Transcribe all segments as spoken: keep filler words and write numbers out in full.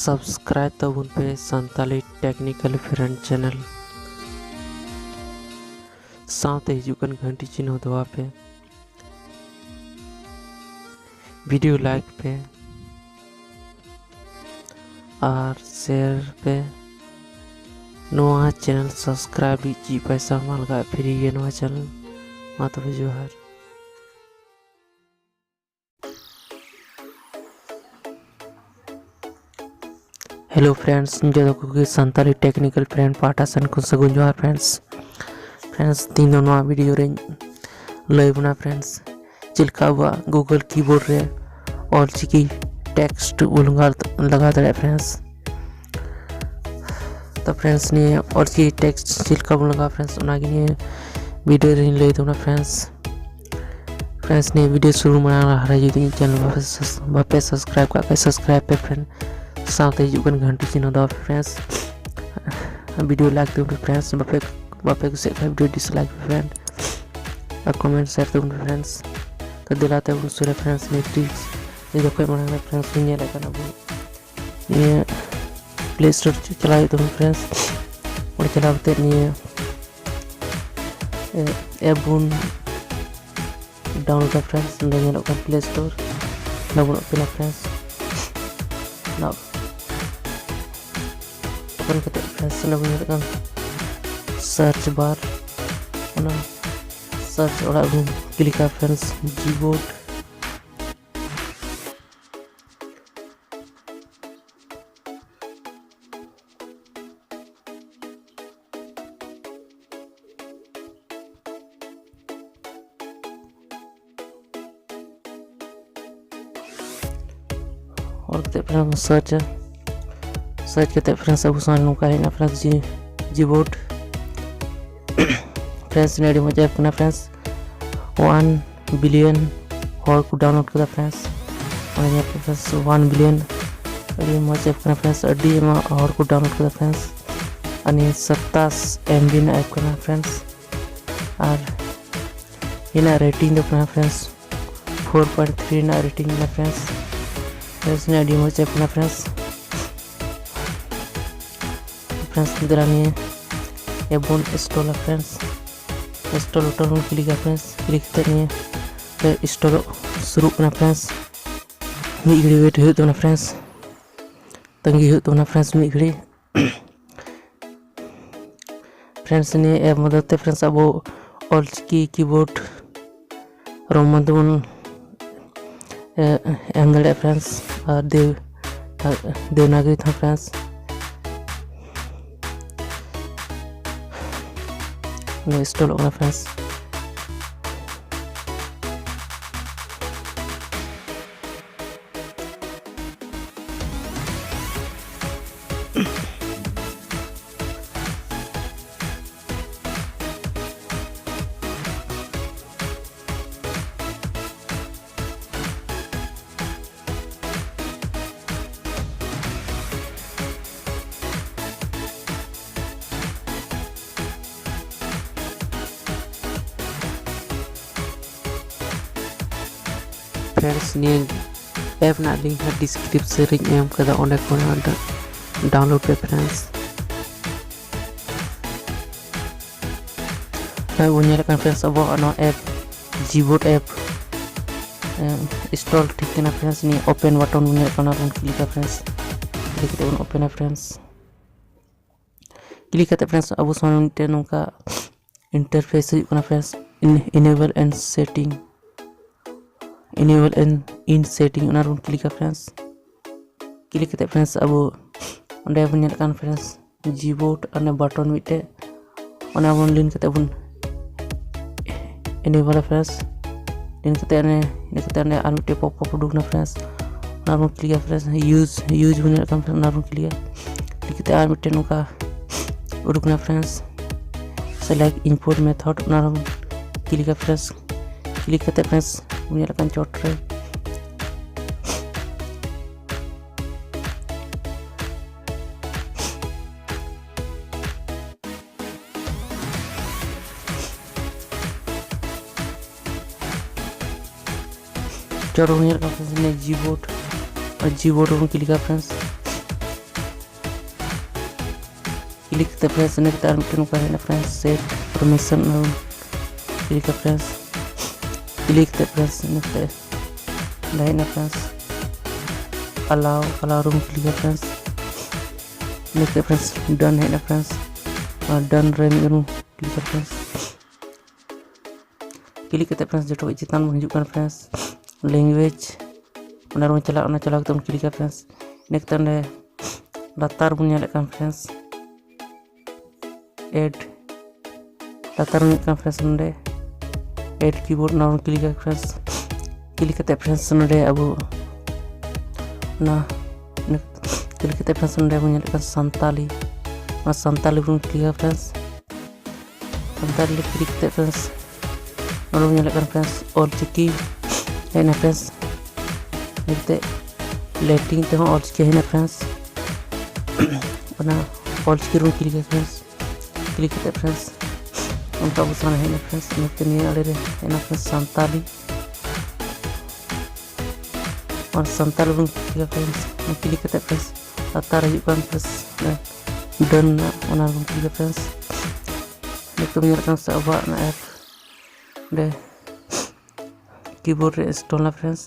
Subscribe ᱛᱟᱵᱚᱱ ᱯᱮ Santali Technical Friend Channel, ᱥᱟᱶᱛᱮ ᱦᱤᱡᱩᱜ ᱠᱟᱱ ᱜᱷᱟᱱᱴᱤ ᱪᱤᱱᱦᱟᱹ ᱫᱚᱵᱟ ᱯᱮ, video like ᱯᱮ ᱟᱨ share ᱯᱮ᱾ ᱱᱚᱣᱟ channel subscribe ᱞᱟᱹᱜᱤᱫ ᱪᱮᱫ ᱯᱚᱭᱥᱟ ᱵᱟᱝ ᱞᱟᱜᱟᱜᱼᱟ, free ᱜᱮ ᱱᱚᱣᱟ channel᱾ ᱢᱟ ᱛᱚᱵᱮ ᱡᱚᱦᱟᱨ᱾ Hello friends, ᱡᱚᱛᱚ ᱠᱚᱜᱮ ᱥᱟᱱᱛᱟᱞᱤ Technical Friend ᱯᱟᱦᱴᱟ ᱥᱮᱱ ᱠᱷᱚᱱ ᱥᱟᱹᱜᱩᱱ ᱡᱚᱦᱟᱨ friends᱾ Friends, ᱛᱮᱦᱮᱧ ᱫᱚ ᱱᱚᱣᱟ video ᱨᱮᱧ ᱞᱟᱹᱭ ᱵᱚᱱᱟ friends, ᱪᱮᱫ ᱞᱮᱠᱟ ᱟᱵᱚᱣᱟᱜ Google Keyboard ᱨᱮ ᱚᱞᱪᱤᱠᱤ text ᱵᱚᱱ ᱞᱟᱜᱟᱣ ᱞᱟᱜᱟᱣ ᱫᱟᱲᱮᱭᱟᱜᱼᱟ friends᱾ ᱛᱚ friends, ᱱᱤᱭᱟᱹ ᱚᱞᱪᱤᱠᱤ text ᱪᱮᱫ ᱞᱮᱠᱟ ᱵᱚᱱ ᱞᱟᱜᱟᱣᱟ friends, ᱚᱱᱟᱜᱮ ᱱᱤᱭᱟᱹ video ᱨᱮᱧ ᱞᱟᱹᱭ ᱛᱟᱵᱚᱱᱟ friends᱾ Friends, ᱱᱤᱭᱟᱹ video ᱥᱩᱨᱩ ᱢᱟᱲᱟᱝ ᱞᱟᱦᱟᱨᱮ ᱡᱩᱫᱤ ᱤᱧᱟᱹᱜ channel ᱵᱟᱯᱮ sus- ᱵᱟᱯᱮ subscribe ᱠᱟᱜ ᱠᱷᱟᱡ subscribe ᱯᱮ friend, ᱥᱟᱶᱛᱮ ᱦᱤᱡᱩᱜ ᱠᱟᱱ ᱜᱷᱟᱱᱴᱤ ᱪᱤᱱᱦᱟᱹ ᱫᱟᱵᱟᱣ ᱯᱮ friends᱾ Video like ᱛᱟᱵᱚᱱ ᱯᱮ friends, ᱵᱟᱯᱮ ᱵᱟᱯᱮ ᱠᱩᱥᱤᱭᱟᱜ ᱠᱷᱟᱡ video dislike ᱯᱮ friend, ᱟᱨ comment share ᱛᱟᱵᱚᱱ ᱯᱮ friends᱾ ᱛᱚ ᱫᱮᱞᱟ ᱛᱮᱵᱚᱱ ᱥᱩᱨᱩᱭᱟ friends ᱱᱤᱭᱟᱹ tricks᱾ ᱱᱤᱭᱟᱹ ᱡᱚᱠᱷᱚᱡ ᱢᱟᱲᱟᱝ ᱨᱮ friends ᱵᱚᱱ ᱧᱮᱞᱮᱫ ᱠᱟᱱᱟ ᱵᱚᱱ ᱱᱤᱭᱟᱹ Play Store ᱪᱟᱞᱟᱣ ᱦᱩᱭᱩᱜ ᱛᱟᱵᱚᱱᱟ friends᱾ ᱚᱸᱰᱮ ᱪᱟᱞᱟᱣ ᱠᱟᱛᱮ ᱱᱤᱭᱟᱹ app ᱵᱚᱱ download friends᱾ ᱱᱚᱰᱮ ᱧᱮᱞᱚᱜ ᱠᱟᱱ Play Store, ᱚᱱᱟ ᱵᱚᱱ open ᱟ friends᱾ ᱚᱱᱟ open ᱠᱟᱛᱮ friends, ᱚᱱᱟ ᱵᱚᱱ ᱧᱮᱞᱚᱜ ᱠᱟᱱ search bar, ᱚᱱᱟ search ᱚᱲᱟᱜ ᱵᱚᱱ click ᱟ friends, Gboard᱾ ᱚᱞ ᱠᱟᱛᱮ friends ᱵᱚᱱ search ᱟ᱾ Search ᱠᱟᱛᱮ friends ᱟᱵᱚ ᱥᱟᱢᱟᱝ ᱱᱚᱝᱠᱟ ᱦᱮᱡ ᱮᱱᱟ friends, G- Gboard᱾ Friends, ᱱᱤᱭᱟᱹ ᱟᱹᱰᱤ ᱢᱚᱡᱽ app ᱠᱟᱱᱟ friends᱾ One billion ᱦᱚᱲ ᱠᱚ download ᱠᱟᱫᱟ friends᱾ ᱚᱱᱟ ᱧᱮᱞ ᱯᱮ friends, one billion᱾ ᱟᱹᱰᱤ ᱢᱚᱡᱽ app ᱠᱟᱱᱟ friends, ᱟᱹᱰᱤ ᱟᱭᱢᱟ ᱦᱚᱲ ᱠᱚ download ᱠᱟᱫᱟ friends᱾ ᱟᱨ ᱱᱤᱭᱟᱹ ᱥᱟᱛᱟᱥ MB ᱨᱮᱱᱟᱜ app ᱠᱟᱱᱟ friends᱾ ᱟᱨ ᱱᱤᱭᱟᱹ ᱨᱮᱱᱟᱜ rating ᱫᱚ ᱠᱟᱱᱟ friends, four point three ᱨᱮᱱᱟᱜ rating ᱠᱟᱱᱟ friends᱾ Friends, ᱱᱤᱭᱟᱹ ᱟᱹᱰᱤ ᱢᱚᱡᱽ app ᱠᱟᱱᱟ friends᱾ friends, ᱫᱮᱞᱟ ᱱᱤᱭᱟᱹ app ᱵᱚᱱ install ᱟ friends᱾ install ᱵᱚᱴᱚᱱ ᱵᱚᱱ click ᱟ friends᱾ click ᱠᱟᱛᱮ ᱱᱤᱭᱟᱹ install ᱚᱜ ᱥᱩᱨᱩᱜ ᱠᱟᱱᱟ friends᱾ ᱢᱤᱫ ᱜᱷᱟᱹᱲᱤ wait ᱦᱩᱭᱩᱜ ᱛᱟᱵᱚᱱᱟ friends, ᱛᱟᱺᱜᱤ ᱦᱩᱭᱩᱜ ᱛᱟᱵᱚᱱᱟ friends ᱢᱤᱫ ᱜᱷᱟᱹᱲᱤ᱾ friends, ᱱᱤᱭᱟᱹ app ᱢᱟᱫᱽᱫᱷᱚᱢ ᱛᱮ friends ᱟᱵᱚ ᱚᱞᱪᱤᱠᱤ keyboard Roman ᱛᱮᱵᱚᱱ, ᱮ, ᱮᱢ ᱫᱟᱲᱮᱭᱟᱜᱼᱟ friends, ᱟᱨ ᱫᱮᱣ-, ᱟᱨ ᱫᱮᱣᱱᱟᱜᱚᱨᱤ ᱛᱮᱦᱚᱸ friends᱾ install ᱚᱜ ᱠᱟᱱᱟ friends᱾ friends, ᱱᱤᱭᱟᱹ app ᱨᱮᱱᱟᱜ link ᱦᱟᱸᱜ description ᱨᱤᱧ ᱮᱢ ᱠᱟᱫᱟ, ᱚᱸᱰᱮ ᱠᱷᱚᱱ ᱦᱟᱸᱜ download ᱯᱮ friends᱾ ᱱᱚᱜᱼᱚᱭ ᱵᱚᱱ ᱧᱮᱞᱮᱫ ᱠᱟᱱ friends, ᱟᱵᱚᱣᱟᱜ ᱱᱚᱣᱟ app, Gboard app, ᱮ, install ᱴᱷᱤᱠ ᱠᱟᱱᱟ friends᱾ ᱱᱤᱭᱟᱹ open button ᱵᱚᱱ ᱧᱮᱞᱮᱫ ᱠᱟᱱᱟ, ᱚᱱᱟ ᱵᱚᱱ click ᱟ friends᱾ click ᱠᱟᱛᱮ ᱵᱚᱱ open ᱟ friends᱾ click ᱠᱟᱛᱮ friends, ᱟᱵᱚ ᱥᱟᱢᱟᱝ ᱢᱤᱫᱴᱮᱱ ᱱᱚᱝᱠᱟ interface ᱦᱤᱡᱩᱜ ᱠᱟᱱᱟ friends᱾ In-, enable and setting, enable and in setting, ᱚᱱᱟ ᱨᱮᱵᱚᱱ click ᱟ friends᱾ click ᱠᱟᱛᱮ friends, ᱟᱵᱚ ᱚᱸᱰᱮ ᱵᱚᱱ ᱧᱮᱞᱮᱫ ᱠᱟᱱ friends, Gboard ᱟᱨ ᱚᱱᱮ button ᱢᱤᱫᱴᱮᱡ, ᱚᱱᱟ ᱵᱚᱱ ᱞᱤᱱ ᱠᱟᱛᱮ ᱵᱚᱱ enable ᱟ friends᱾ ᱞᱤᱱ ᱠᱟᱛᱮ ᱚᱱᱮ, ᱤᱱᱟᱹ ᱠᱟᱛᱮ ᱚᱱᱮ ᱟᱨ ᱢᱤᱫᱴᱮᱡ pop up ᱩᱰᱩᱠ ᱮᱱᱟ friends, ᱚᱱᱟ ᱵᱚᱱ click ᱟ friends᱾ use, use ᱵᱚᱱ ᱧᱮᱞᱮᱫ ᱠᱟᱱ friends, ᱚᱱᱟ ᱵᱚᱱ click ᱟ᱾ click ᱠᱟᱛᱮ ᱟᱨ ᱢᱤᱫᱴᱮᱡ ᱱᱚᱝᱠᱟ ᱩᱰᱩᱠ ᱮᱱᱟ friends, select import method, ᱚᱱᱟ ᱨᱮᱵᱚᱱ click ᱟ friends᱾ click ᱠᱟᱛᱮ friends, ᱵᱚᱱ ᱧᱮᱞᱮᱫ ᱠᱟᱱ ᱪᱚᱴ ᱨᱮ ᱪᱚᱴ ᱨᱮᱵᱚᱱ ᱧᱮᱞᱮᱫ ᱠᱟᱱ friends, ᱱᱤᱭᱟᱹ Gboard, ᱟᱨ Gboard ᱨᱮᱵᱚᱱ click ᱟ friends᱾ Click ᱠᱟᱛᱮ friends, ᱤᱱᱟᱹ ᱠᱟᱛᱮ ᱟᱨ ᱢᱤᱫᱴᱮᱱ ᱱᱚᱝᱠᱟ ᱦᱮᱡ ᱮᱱᱟ friends, set permission ᱚᱱᱟ ᱵᱚᱱ click ᱟ friends᱾ Click ᱠᱟᱛᱮ friends, ᱤᱱᱟᱹ ᱠᱟᱛᱮ ᱚᱸᱰᱮ ᱦᱮᱡ ᱮᱱᱟ friends, allow, allow ᱨᱮᱵᱚᱱ click ᱟ friends᱾ ᱤᱱᱟᱹ ᱠᱟᱛᱮ friends, done ᱦᱮᱡ ᱮᱱᱟ friends, ᱟᱨ done ᱨᱮ ᱢᱤᱫ ᱫᱚᱢ click ᱟ friends᱾ Click ᱠᱟᱛᱮ friends, ᱡᱚᱛᱚ ᱠᱷᱚᱱ ᱪᱮᱛᱟᱱ ᱵᱚᱱ ᱦᱤᱡᱩᱜ ᱠᱟᱱᱟ friends, language, ᱚᱱᱟ ᱨᱮᱵᱚᱱ ᱪᱟᱞᱟᱜᱼᱟ, ᱚᱱᱟ ᱪᱟᱞᱟᱣ ᱠᱟᱛᱮ ᱵᱚᱱ click ᱟ friends᱾ ᱤᱱᱟᱹ ᱠᱟᱛᱮ ᱚᱸᱰᱮ ᱞᱟᱛᱟᱨ ᱵᱚᱱ ᱧᱮᱞᱮᱫ ᱠᱟᱱ friends, add, ᱞᱟᱛᱟᱨ ᱨᱮ ᱧᱮᱞᱚᱜ ᱠᱟᱱ friends ᱱᱚᱰᱮ add keyboard, ᱚᱱᱟ ᱵᱚᱱ click ᱟ friends᱾ Click ᱠᱟᱛᱮ friends ᱱᱚᱰᱮ ᱟᱵᱚ ᱚᱱᱟ click ᱠᱟᱛᱮ friends ᱱᱚᱰᱮ ᱵᱚᱱ ᱧᱮᱞᱮᱫ ᱠᱟᱱ ᱥᱟᱱᱛᱟᱞᱤ, ᱚᱱᱟ ᱥᱟᱱᱛᱟᱞᱤ ᱵᱚᱱ click ᱟ friends᱾ ᱥᱟᱱᱛᱟᱞᱤ click ᱠᱟᱛᱮ friends ᱱᱚᱰᱮ ᱵᱚᱱ ᱧᱮᱞᱮᱫ ᱠᱟᱱ friends ᱚᱞᱪᱤᱠᱤ ᱦᱮᱡ ᱮᱱᱟ friends᱾ ᱱᱤᱛᱚᱜ ᱞᱮᱴᱤᱝ ᱛᱮᱦᱚᱸ ᱚᱞᱪᱤᱠᱤ ᱦᱮᱡ ᱮᱱᱟ friends᱾ ᱚᱱᱟ ᱚᱞᱪᱤᱠᱤ ᱨᱮᱵᱚᱱ click ᱟ friends᱾ Click ᱠᱟᱛᱮ friends ᱚᱱᱠᱟ ᱟᱵᱚ ᱥᱟᱢᱟᱝ ᱦᱮᱡ ᱮᱱᱟ friends᱾ ᱤᱱᱟᱹ ᱠᱟᱛᱮ ᱱᱤᱭᱟᱹ ᱟᱲᱮ ᱨᱮ ᱦᱮᱡ ᱮᱱᱟ friends ᱥᱟᱱᱛᱟᱞᱤ᱾ ᱚᱱᱟ ᱥᱟᱱᱛᱟᱞᱤ ᱵᱚᱱ click ᱟ friends᱾ ᱚᱱᱟ click ᱠᱟᱛᱮ friends ᱞᱟᱛᱟᱨ ᱦᱤᱡᱩᱜ ᱠᱟᱱ friends done ᱨᱮᱱᱟᱜ, ᱚᱱᱟ ᱵᱚᱱ click ᱟ friends᱾ ᱱᱤᱛᱚᱜ ᱧᱮᱞᱚᱜ ᱠᱟᱱᱟ ᱥᱮ ᱟᱵᱚᱣᱟᱜ ᱚᱱᱟ app ᱚᱸᱰᱮ keyboard ᱨᱮ install ᱮᱱᱟ friends᱾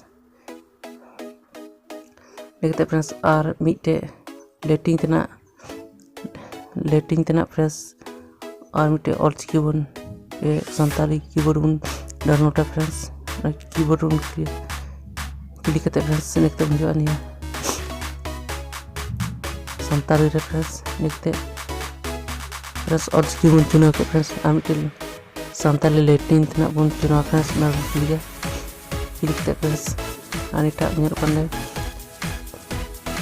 ᱤᱱᱟᱹ ᱠᱟᱛᱮ friends ᱟᱨ ᱢᱤᱫᱴᱮᱡ ᱞᱮᱴᱤᱝ ᱛᱮᱱᱟᱜ, ᱞᱮᱴᱤᱝ ᱛᱮᱱᱟᱜ friends ᱟᱨ ᱢᱤᱫᱴᱮᱡ ᱚᱞᱪᱤᱠᱤ ᱵᱚᱱ, ᱮ, ᱥᱟᱱᱛᱟᱲᱤ keyboard ᱵᱚᱱ download ᱟ friends᱾ ᱚᱱᱟ keyboard ᱵᱚᱱ click, click ᱠᱟᱛᱮ friends ᱤᱱᱟᱹ ᱠᱟᱛᱮ ᱵᱚᱱ ᱦᱤᱡᱩᱜᱼᱟ ᱱᱤᱭᱟᱹ ᱥᱟᱱᱛᱟᱲᱤ ᱨᱮ friends᱾ ᱤᱱᱟᱹ ᱠᱟᱛᱮ friends ᱚᱞᱪᱤᱠᱤ ᱵᱚᱱ ᱪᱩᱱᱟᱹᱣ ᱠᱮᱫ friends᱾ ᱟᱨ ᱢᱤᱫᱴᱮᱱ ᱥᱟᱱᱛᱟᱲᱤ ᱞᱮᱴᱤᱝ ᱛᱮᱱᱟᱜ ᱵᱚᱱ ᱪᱩᱱᱟᱹᱣᱟ friends, ᱚᱱᱟ ᱵᱚᱱ click ᱟ᱾ Click ᱠᱟᱛᱮ friends ᱟᱨ ᱮᱴᱟᱜ ᱧᱮᱞᱚᱜ ᱠᱟᱱ ᱞᱮ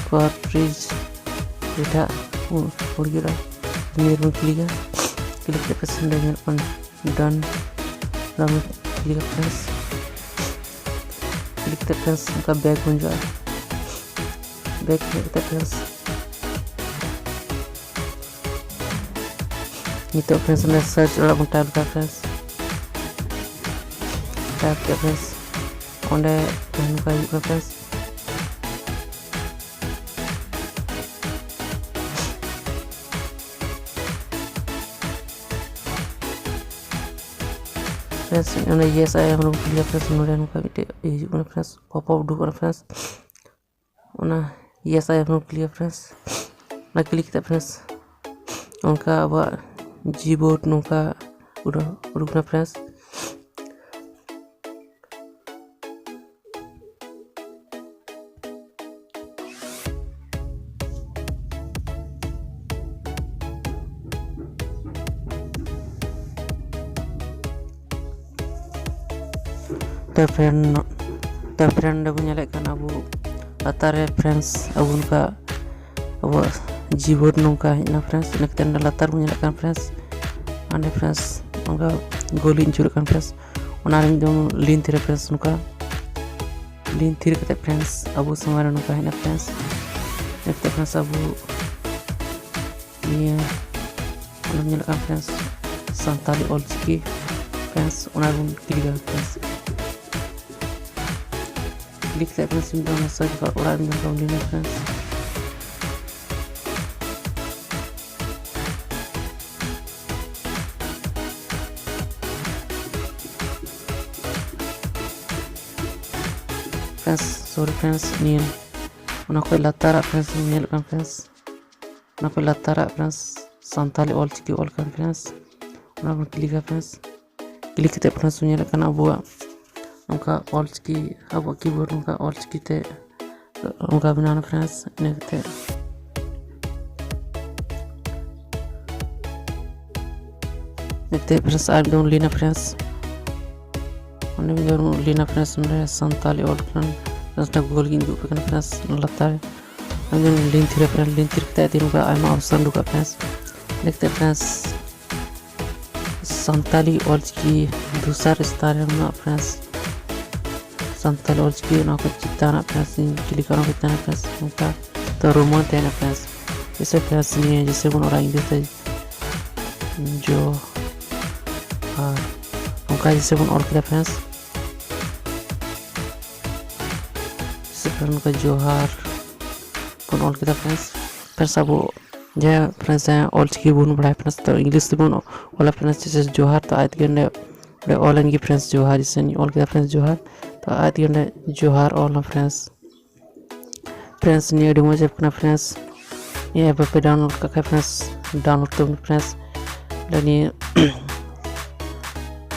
ᱠᱟᱨᱴᱨᱤᱡᱽ ᱮᱴᱟᱜ ᱦᱩᱲ-, ᱦᱩᱲᱜᱤᱨᱟ ᱱᱤᱭᱟᱹ ᱨᱮᱵᱚᱱ click ᱟ᱾ Click ᱠᱟᱛᱮ friends ᱚᱸᱰᱮ ᱧᱮᱞᱚᱜ ᱠᱟᱱ done, ᱚᱱᱟ ᱵᱚᱱ click ᱟ friends᱾ Click ᱠᱟᱛᱮ friends ᱚᱱᱠᱟ back ᱵᱚᱱ ᱦᱤᱡᱩᱜᱼᱟ᱾ Back ᱦᱮᱡ ᱠᱟᱛᱮ friends ᱱᱤᱛᱚᱜ friends ᱚᱸᱰᱮ search ᱚᱲᱟᱜ ᱵᱚᱱ type ᱞᱮᱠᱟ friends, type ᱠᱮᱫ friends ᱚᱸᱰᱮ ᱱᱚᱝᱠᱟ ᱦᱤᱡᱩᱜ ᱠᱟᱱᱟ friends᱾ Friends, ᱚᱱᱟ yes I am ᱨᱮᱢ ᱠᱞᱤᱠᱟ friends, ᱱᱚᱰᱮ ᱱᱚᱝᱠᱟ ᱢᱤᱫᱴᱮᱡ ᱦᱤᱡᱩᱜ ᱠᱟᱱᱟ friends, pop up ᱩᱰᱩᱠᱚᱜ ᱠᱟᱱᱟ friends᱾ ᱚᱱᱟ yes I am ᱨᱮᱢ ᱠᱞᱤᱠᱟ friends, ᱚᱱᱟ ᱠᱞᱤᱠ ᱠᱟᱛᱮ friends ᱚᱱᱠᱟ ᱟᱵᱚᱣᱟᱜ Gboard ᱱᱚᱝᱠᱟ ᱩᱰᱩᱠ ᱩᱰᱩᱠ ᱮᱱᱟ friends᱾ ᱛᱚ friend, ᱛᱚ friend, ᱱᱚᱰᱮ ᱵᱚᱱ ᱧᱮᱞᱮᱫ ᱠᱟᱱ ᱟᱵᱚ ᱞᱟᱛᱟᱨ ᱨᱮ friends ᱟᱵᱚ ᱱᱚᱝᱠᱟ ᱟᱵᱚᱣᱟᱜ Gboard ᱱᱚᱝᱠᱟ ᱦᱮᱡ ᱮᱱᱟ friends᱾ ᱤᱱᱟᱹ ᱠᱟᱛᱮ ᱱᱚᱰᱮ ᱞᱟᱛᱟᱨ ᱵᱚᱱ ᱧᱮᱞᱮᱫ ᱠᱟᱱ friends, ᱚᱸᱰᱮ friends ᱚᱱᱠᱟ ᱜᱳᱞ ᱤᱧ ᱟᱹᱪᱩᱨᱮᱫ ᱠᱟᱱ friends, ᱚᱱᱟ ᱨᱮ ᱢᱤᱫ ᱫᱚᱢ ᱞᱤᱱ ᱛᱷᱤᱨᱟ friends, ᱱᱚᱝᱠᱟ ᱞᱤᱱ ᱛᱷᱤᱨ ᱠᱟᱛᱮ friends ᱟᱵᱚ ᱥᱟᱢᱟᱝ ᱨᱮ ᱱᱚᱝᱠᱟ ᱦᱮᱡ ᱮᱱᱟ friends᱾ ᱤᱱᱟᱹ ᱠᱟᱛᱮ friends ᱟᱵᱚ ᱱᱤᱭᱟᱹ ᱚᱱᱟ ᱧᱮᱞᱚᱜ ᱠᱟᱱ friends ᱥᱟᱱᱛᱟᱞᱤ ᱚᱞᱪᱤᱠᱤ friends, ᱚᱱᱟ ᱨᱮᱵᱚᱱ ᱠᱞᱤᱠᱟ friends᱾ ᱠᱞᱤᱠ ᱠᱟᱛᱮ friends ᱢᱤᱫ ᱫᱷᱟᱣ ᱚᱱᱟ search bar ᱚᱲᱟᱜ ᱨᱮ ᱢᱤᱫ ᱫᱷᱟᱣ ᱞᱤᱱᱟ friends᱾ Friends, sorry friends, ᱱᱤᱭᱟᱹ ᱚᱱᱟ ᱠᱷᱚᱡ ᱞᱟᱛᱟᱨᱟᱜ friends ᱧᱮᱞᱚᱜ ᱠᱟᱱ friends, ᱚᱱᱟ ᱠᱷᱚᱡ ᱞᱟᱛᱟᱨᱟᱜ friends ᱥᱟᱱᱛᱟᱞᱤ ᱚᱞᱪᱤᱠᱤ ᱚᱞ ᱠᱟᱱ friends, ᱚᱱᱟ ᱵᱚᱱ ᱠᱞᱤᱠᱟ friends᱾ ᱠᱞᱤᱠ ᱠᱟᱛᱮ friends ᱵᱚᱱ ᱧᱮᱞᱮᱫ ᱠᱟᱱᱟ ᱟᱵᱚᱣᱟᱜ ᱱᱚᱝᱠᱟ ᱚᱞᱪᱤᱠᱤ, ᱟᱵᱚᱣᱟᱜ keyboard ᱱᱚᱝᱠᱟ ᱚᱞᱪᱤᱠᱤ ᱛᱮ ᱚᱱᱠᱟ ᱵᱮᱱᱟᱣ ᱮᱱᱟ friends᱾ ᱤᱱᱟᱹ ᱠᱟᱛᱮ ᱱᱤᱛᱚᱜ friends ᱟᱨ ᱢᱤᱫ ᱫᱚᱢ ᱞᱤᱱᱟ friends, ᱚᱸᱰᱮ ᱢᱤᱫ ᱫᱚᱢ ᱞᱤᱱᱟ friends, ᱱᱚᱰᱮ ᱥᱟᱱᱛᱟᱞᱤ ᱚᱞ ᱠᱟᱱᱟ friends, ᱚᱱᱟ ᱜᱳᱞ ᱜᱤᱧ ᱩᱫᱩᱜ ᱟᱯᱮ ᱠᱟᱱᱟ friends, ᱚᱱᱟ ᱞᱟᱛᱟᱨ ᱨᱮ ᱟᱨ ᱢᱤᱫ ᱫᱚᱢ ᱞᱤᱱ ᱛᱷᱤᱨᱟ friends, ᱞᱤᱱ ᱛᱷᱤᱨ ᱠᱟᱛᱮ ᱟᱹᱰᱤ ᱱᱚᱝᱠᱟ ᱟᱭᱢᱟ option ᱩᱰᱩᱠᱚᱜᱼᱟ friends᱾ ᱤᱱᱟᱹ ᱠᱟᱛᱮ friends ᱥᱟᱱᱛᱟᱞᱤ ᱚᱞᱪᱤᱠᱤ ᱫᱚᱥᱟᱨ ᱥᱛᱷᱟᱱ ᱨᱮ ᱢᱮᱱᱟᱜᱼᱟ friends᱾ ᱥᱟᱱᱛᱟᱞᱤ ᱚᱞᱪᱤᱠᱤ ᱚᱱᱟ ᱠᱚ ᱪᱮᱛᱟᱱ ᱨᱮ friends ᱤᱧ ᱠᱞᱤᱠᱟ, ᱚᱱᱟ ᱠᱚ ᱪᱮᱛᱟᱱ ᱨᱮ friends ᱱᱚᱝᱠᱟ ᱛᱚ Roman ᱛᱟᱦᱮᱱᱟ friends᱾ ᱡᱮᱭᱥᱮ friends ᱱᱤᱭᱟᱹ ᱡᱮᱭᱥᱮ ᱵᱚᱱ ᱚᱞᱟ ᱤᱝᱞᱤᱥ ᱛᱮ ᱡᱚ ᱟᱨ ᱱᱚᱝᱠᱟ ᱡᱮᱭᱥᱮ ᱵᱚᱱ ᱚᱞ ᱠᱮᱫᱟ friends᱾ ᱡᱮᱭᱥᱮ friends ᱱᱚᱝᱠᱟ ᱡᱚᱦᱟᱨ ᱵᱚᱱ ᱚᱞ ᱠᱮᱫᱟ friends᱾ Friends ᱟᱵᱚ ᱡᱟᱦᱟᱸ friends ᱡᱟᱦᱟᱸ ᱚᱞᱪᱤᱠᱤ ᱵᱚᱱ ᱵᱟᱲᱟᱭᱟ friends, ᱛᱚ ᱤᱝᱞᱤᱥ ᱛᱮᱵᱚᱱ ᱚᱞᱟ friends, ᱡᱮᱭᱥᱮ ᱡᱚᱦᱟᱨ, ᱛᱚ ᱟᱡ ᱛᱮᱜᱮ ᱚᱸᱰᱮ ᱚᱸᱰᱮ ᱚᱞ ᱮᱱ ᱜᱮ friends ᱡᱚᱦᱟᱨ, ᱡᱮᱭᱥᱮ ᱚᱞ ᱠᱮᱫᱟ friends ᱡᱚᱦᱟᱨ, ᱛᱚ ᱟᱡ ᱛᱮᱜᱮ ᱚᱸᱰᱮ ᱡᱚᱦᱟᱨ ᱚᱞ ᱮᱱᱟ friends᱾ Friends, ᱱᱤᱭᱟᱹ ᱟᱹᱰᱤ ᱢᱚᱡᱽ app ᱠᱟᱱᱟ friends᱾ ᱱᱤᱭᱟᱹ app ᱵᱟᱯᱮ download ᱠᱟᱜ ᱠᱷᱟᱡ friends, download ᱛᱟᱵᱚᱱ ᱯᱮ friends᱾ ᱱᱤᱭᱟᱹ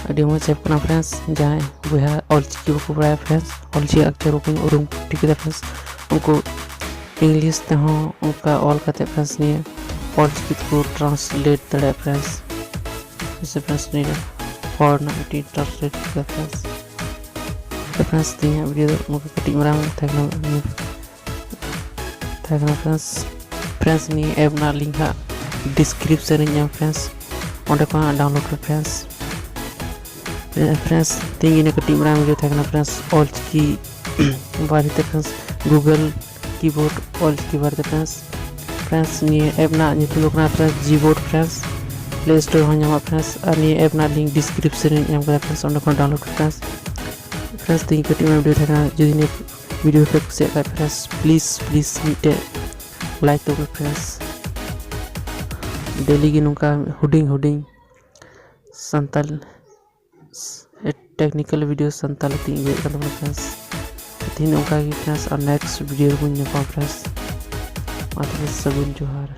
ᱟᱹᱰᱤ ᱢᱚᱡᱽ app ᱠᱟᱱᱟ friends᱾ ᱡᱟᱦᱟᱸᱭ ᱵᱚᱭᱦᱟ ᱚᱞᱪᱤᱠᱤ ᱵᱟᱠᱚ ᱵᱟᱲᱟᱭᱟ friends, ᱚᱞᱪᱤᱠᱤ ᱚᱠᱷᱚᱨ ᱵᱟᱠᱚ ᱩᱨᱩᱢ ᱴᱷᱤᱠ ᱠᱮᱫᱟ friends, ᱩᱱᱠᱩ English ᱛᱮᱦᱚᱸ ᱚᱱᱠᱟ ᱚᱞ ᱠᱟᱛᱮ friends ᱱᱤᱭᱟᱹ ᱚᱞᱪᱤᱠᱤ ᱛᱮᱠᱚ translate ᱫᱟᱲᱮᱭᱟᱜᱼᱟ friends᱾ ᱥᱮ friends ᱱᱤᱭᱟᱹ ᱦᱚᱲ ᱨᱮᱱᱟᱜ ᱢᱤᱫᱴᱤᱡ translate ᱠᱮᱫᱟ friends᱾ ᱛᱚ friends, ᱛᱮᱦᱮᱧᱟᱜ video ᱫᱚ ᱱᱚᱝᱠᱟ ᱠᱟᱹᱴᱤᱡ ᱢᱟᱨᱟᱝ ᱛᱟᱦᱮᱸ ᱠᱟᱱᱟ᱾ ᱛᱟᱦᱮᱸ ᱠᱟᱱᱟ friends᱾ Friends, ᱱᱤᱭᱟᱹ app ᱨᱮᱱᱟᱜ link ᱦᱟᱸᱜ description ᱨᱮᱧ ᱮᱢ friends, ᱚᱸᱰᱮ ᱠᱷᱚᱱ ᱦᱟᱸᱜ download ᱯᱮ friends᱾ Friends, ᱛᱮᱦᱮᱧ ᱤᱱᱟᱹ ᱠᱟᱹᱴᱤᱡ ᱢᱟᱨᱟᱝ video ᱛᱟᱦᱮᱸ ᱠᱟᱱᱟ friends, ᱚᱞᱪᱤᱠᱤ ᱵᱟᱨᱮᱛᱮ friends, Google Keyboard ᱚᱞᱪᱤᱠᱤ ᱵᱟᱨᱮᱛᱮ friends᱾ Friends, ᱱᱤᱭᱟᱹ app ᱨᱮᱱᱟᱜ ᱧᱩᱛᱩᱢ ᱫᱚ ᱠᱟᱱᱟ friends Gboard friends᱾ Play Store ᱦᱚᱸ ᱧᱟᱢᱚᱜᱼᱟ friends, ᱟᱨ ᱱᱤᱭᱟᱹ app ᱨᱮᱱᱟᱜ link description ᱨᱮᱧ ᱮᱢ ᱠᱟᱫᱟ friends, ᱚᱸᱰᱮ ᱠᱷᱚᱱ download ᱯᱮ friends᱾ Friends, ᱛᱮᱦᱮᱧ ᱠᱟᱹᱴᱤᱡ ᱢᱟᱨᱟᱝ video ᱛᱟᱦᱮᱸ ᱠᱟᱱᱟ᱾ ᱡᱩᱫᱤ ᱱᱤᱭᱟᱹ video ᱯᱮ ᱠᱩᱥᱤᱭᱟᱜ ᱠᱷᱟᱡ friends, please please ᱢᱤᱫᱴᱮᱡ like ᱛᱟᱵᱚᱱ ᱯᱮ friends᱾ Daily ᱜᱮ ᱱᱚᱝᱠᱟ ᱦᱩᱰᱤᱧ ᱦᱩᱰᱤᱧ ᱥᱟᱱᱛᱟᱲ technical video ᱥᱟᱱᱛᱟᱲᱤ ᱛᱮᱧ ᱟᱹᱜᱩᱭᱮᱫ ᱠᱟᱱ ᱛᱟᱵᱚᱱᱟ friends᱾ ᱛᱮᱦᱮᱧ ᱫᱚ ᱚᱱᱠᱟ ᱜᱮ friends, ᱟᱨ next video ᱨᱮᱵᱚᱱ ᱧᱟᱯᱟᱢᱟ friends᱾ ᱢᱟ ᱛᱚᱵᱮ ᱥᱟᱹᱜᱩᱱ ᱡᱚᱦᱟᱨ᱾